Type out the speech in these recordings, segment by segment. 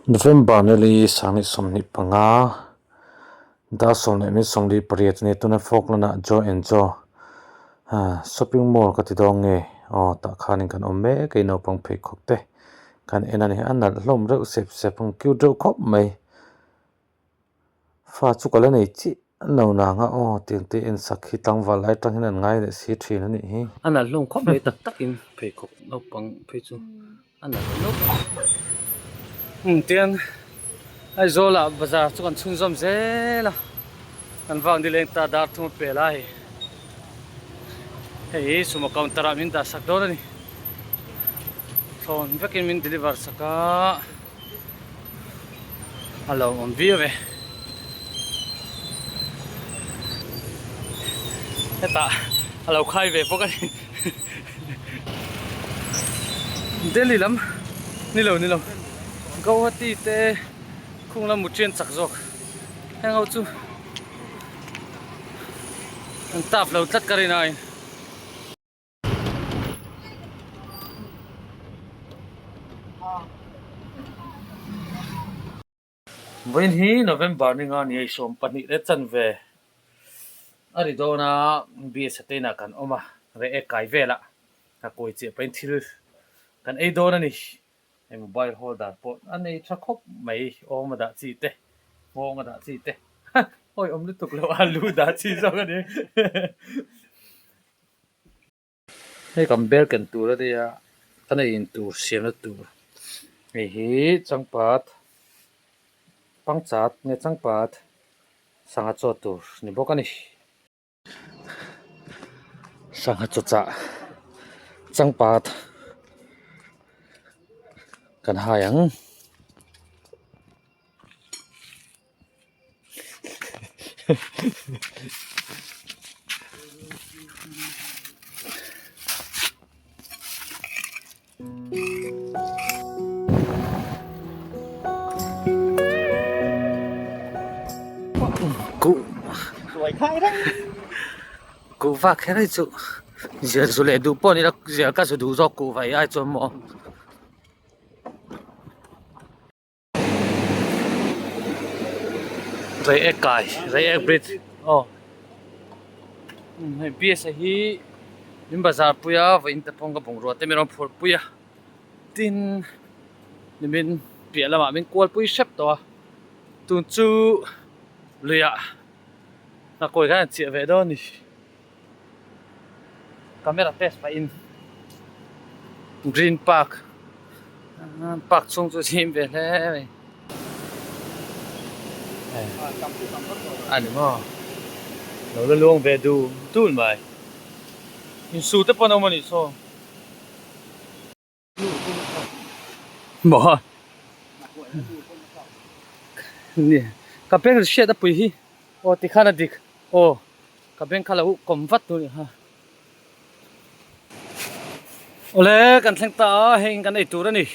November ni li 2025 dar 10:48 a ni tuna Falkland ah Joe and Joe shopping mall ka ti dawn nge aw tah khanin kan awm mek a naupang pheikhawk te kan en a ni a nalh hlawm reuh sep sep ang cute reuh khawp mai fa chu ka la nei chiah lo nang a aw tiang te en sak hi tlangval lai atang hian an ngai leh si thin a nih hi. A nalh hlawm khawp mai tak takin pheikhawk naupang phei chu. A nalh hlawm umm tiang Aizawl ah bazar chu kan chhunzawm zel a kan vak nileng ta dar thum a pe lai hei hi sumo counter ah min dah sak dawn a ni thlawn vekin min deliver sak a a lo awm viau e hetah a lo khai ve bawk a ni Delhi lam ni lo ni lo Guwahati te khung lam muthian chak zawk heng ho chu an tap lo tlat ka rin aiin. Vawiin hi November ni nga ni a 12 leh chanve a ri dawn a, BSA te inah kan awm a, reh ek kai velah ka kawi chiah pahin thil kan ei dawn a ni. Hei mobile holder pawh a nei tha khawp mai, awm a dah chi te, nghawng a dah chi te, awi awm lutuk lo a lu dah chi zawk a ni. Hei kan bel ken tur a nia, kan ei in tur siamna tur hei hi changpat pangchat nge changpat sangha chaw tur ni bawk a ni. Sangha chaw chah changpat kan hai ang. Kuhva kher hi chu zial zu leh duh pawh ni la zial ka zu duh zawk kuhva hi ai chuan maw. Reiek kai Reiek bridge aw hei bs a hi min bazar pui a vawiin te pawng ka bungrua te min rawn phurh pui a tin nimin piah lamah min kual pui hrep tawh a tun chu luiah hnakawi khan an chiah ve dawn a ni camera test pahin green park park chhung chu zim ve hle mai a ni maw lo la luang ve dul dul mai insu te pawh an awm a nih saw. Maw ka bank hriat a pui hi aw tikhan a dik aw ka bank kha lo kawm vat tur nih kha awle kan thleng ta a hei in kan ei tur a ni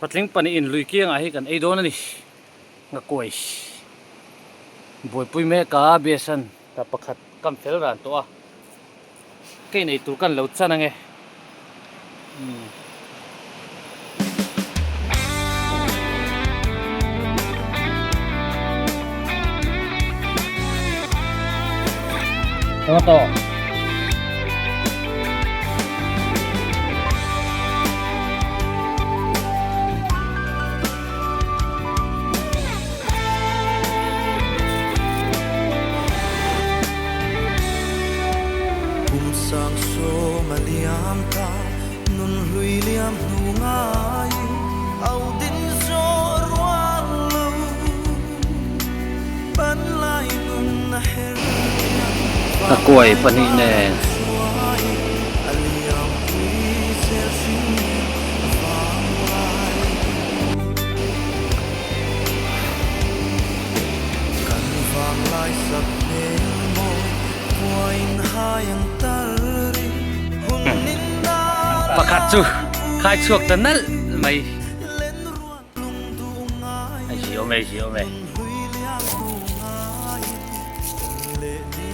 patling pahnih in lui kiangah hi kan ei dawn a ni ngakuai buaipui mek a besan ta pakhat kam fel ran tawh a. Ka inei tur kan lo chan ange. Tomato. Kum sang sawm a liam ta, nun hlui liam hnu ngaiin au din zawh rual lo. Pan lai nun a her liam, Ka kuai pahnih nen. Suai a liam pui zel hring vang lai. Kan vang lai sak hmel mawi puain hai ang tarin hun nin dar Pakhat chu khai chhuak ta nalh mai. Len ruan lung duh ngai A ziawm e ziawm e. Nun hlui liam hnu ngai leh ni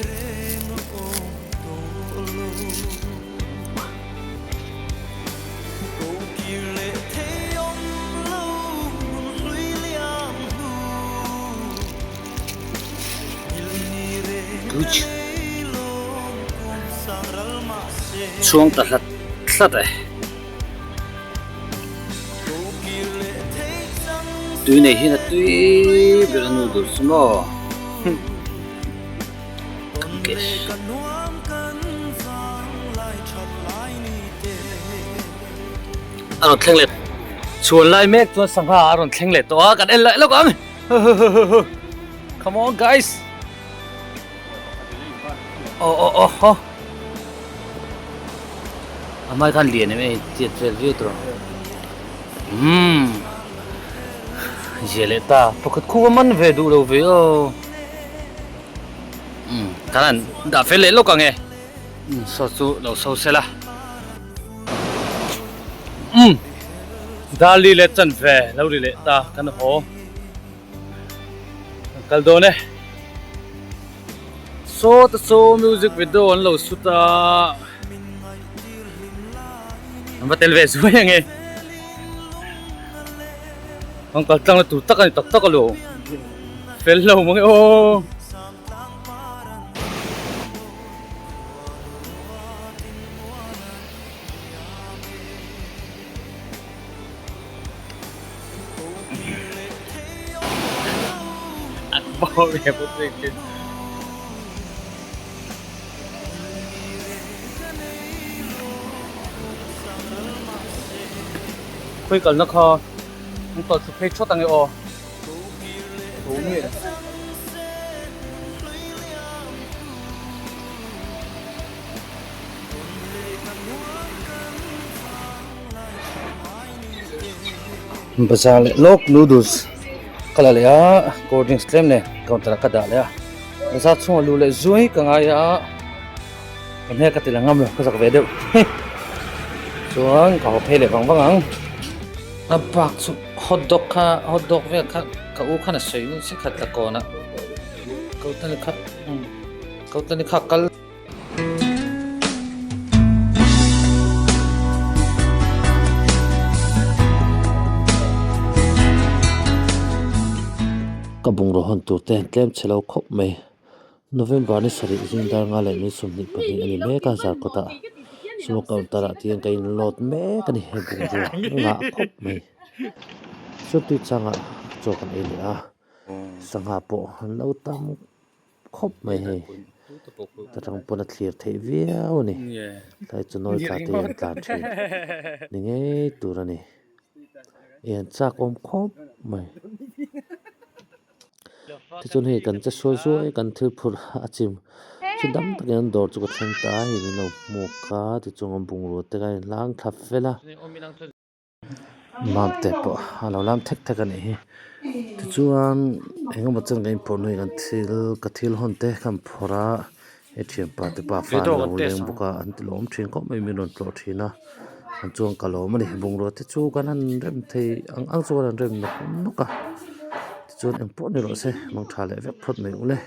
reng awm tawh lo. Ko kir leh thei awm lo. Huch. Chhuang ta hlat hlat e. Tui nei hian a tui ber a noodles chu maw. A rawn thleng leh chhuan lai mek chuan sangha a rawn thleng leh tawh a kan en leh lawk ang come on guys aw aw aw aw a hmai khan lian em em tiat vel viau tur ang umm zia leh ta pakhat khu a man ve duh lo ve aw umm kan han dah fel leh lawk ang e umm saw chu lo so sela umm dali leh chanve lo ri leh ta kan haw. Kan kal dawn e. Saw te saw music video an lo shoot a. An va tel ve zuai ange. An kal tlang na tur tak ani tak tak alo. Fel lo mange aw. Khawi kalna kha an kal thlu phei thawt ange aw. Bazar leh lawk noodles ka la leh a cold drinks tlem nen counter ah ka dah leh a bazar chhungah luh leh zuai ka ngai a ka hmel ka ti la ngam lo ka zak ve deuh chuan ka haw phei leh vang vang ang a bak chu hot dog kha hot dog vel kha ka u khan a sawi ngun si khat la kawn a ko tani kha kal. Ka bungraw hawn tur te tlem chhe lo khawp mai. November ni sarih zing dar nga leh min 22 a ni mek a zarkawt ah sumo counter ah tihian ka in load mek a ni he bungraw nghah khawp mai. Chutui changah chaw kan ei leh a sangha pawh an lo tam. khawp mai hei ta tang pawn a thlir theih viau a ni tlai chu nawi tla te hi an tlan thin ni ngei tur a ni ih an chak awm khawp mai tichuan hei kan che sual zuai kan thil phurh a chim chu dam takin an dawr chu ka thleng ta a hei min lo hmuak a tichuan an bungrua te kha a inhlang thla fel a. Mam te pawh a lo lam thek thek a nih hi tichuan eng emaw chen kan inphawrh hnuin kan thil ka thil hawn te kan phawrh a he thianpa te pa fa an lo leng bawk a an ti lawm thin khawp mai min rawn tlawh thin a an chuan ka lawm a ni bungrua te chu kan han rem thei ang ang chuan an rem nawk nawk a tichuan engpawh ni rawh se mangtha leh vek phawt mai ule.